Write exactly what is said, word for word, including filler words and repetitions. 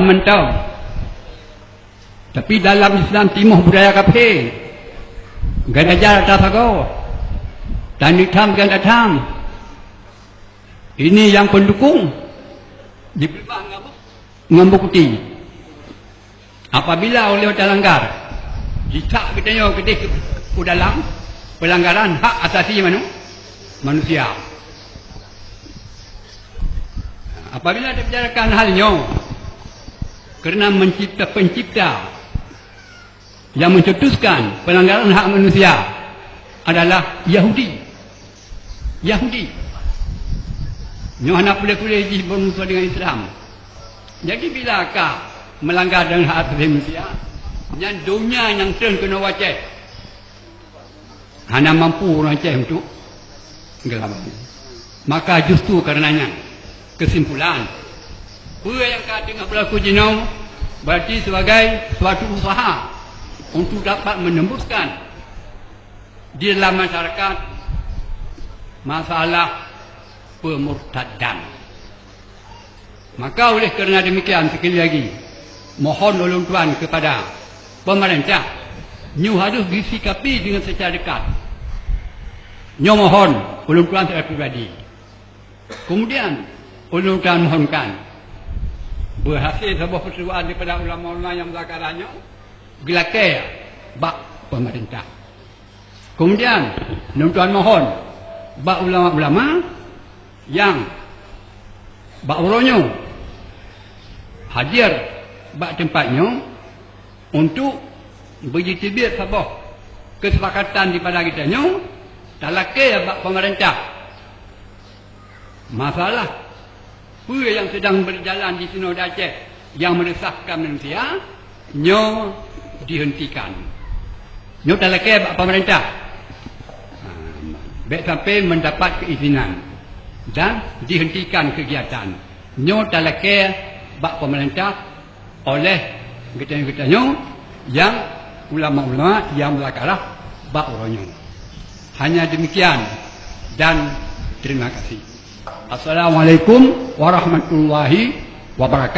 mantong. Tapi dalam Islam timoh budaya kafé. Gata jar ata sagoe, taneuk tham gata tham. Ini nyang pendukung dipeuleumah ngon bukeuti. Apabila oleh talanggar, jisak geutanyoe keudeh u dalam pelanggaran hak asasi manu-, manusia. Apabila dibicarakan hal nyoe, karena mencipta, pencipta yang mencetuskan pelanggaran hak manusia adalah Yahudi. Yahudi. Nyoe hana puléh-puléh jih beureumpun dengan Islam. Jadi bila ka melanggar dengan hak asasi manusia, nyan donya nyang treun keunoe u Aceh. Hana mampu ureuëng Aceh untuk geulawan. Maka justru karena nyan, kesimpulan, peue nyang ka teungoh beulaku jinoe berarti sebagai suatu usaha untuk dapat menembuskan di dalam masyarakat masalah pemurtadan. Maka oleh karena demikian, sekali lagi, mohon ulôn tuan kepada pemerintah, nyoe harus disikapi dengan secara dekat. Nyoe mohon ulôn tuan secara pribadi. Kemudian, ulôn tuan mohonkan, berhasil saboh persetujuan daripada ulama-ulama nyang muzakarat nyoe, geulakée bak pemerintah. Kemudian, ulôn tuan mohon bak ulama-ulama nyang bak uroe nyoe hadir bak teumpat nyoe untuk beujiteubiet saboh keusepakatan daripada geutanyoe, talakée bak pemerintah. Masalah peue nyang sedang berjalan di sinoe di Aceh nyang meresahkan manusia, nyoe dihentikan. Nyoe talakée bak pemerintah. Ha, bék sampai mendapat keizinan dan dihentikan kegiatan. Nyoe talakée bak pemerintah oleh geutanyoe-geutanyoe nyang ulama-ulama nyang muzakarat bak uroe nyoe. Hanya demikian dan terima kasih. Assalamualaikum warahmatullahi wabarakatuh.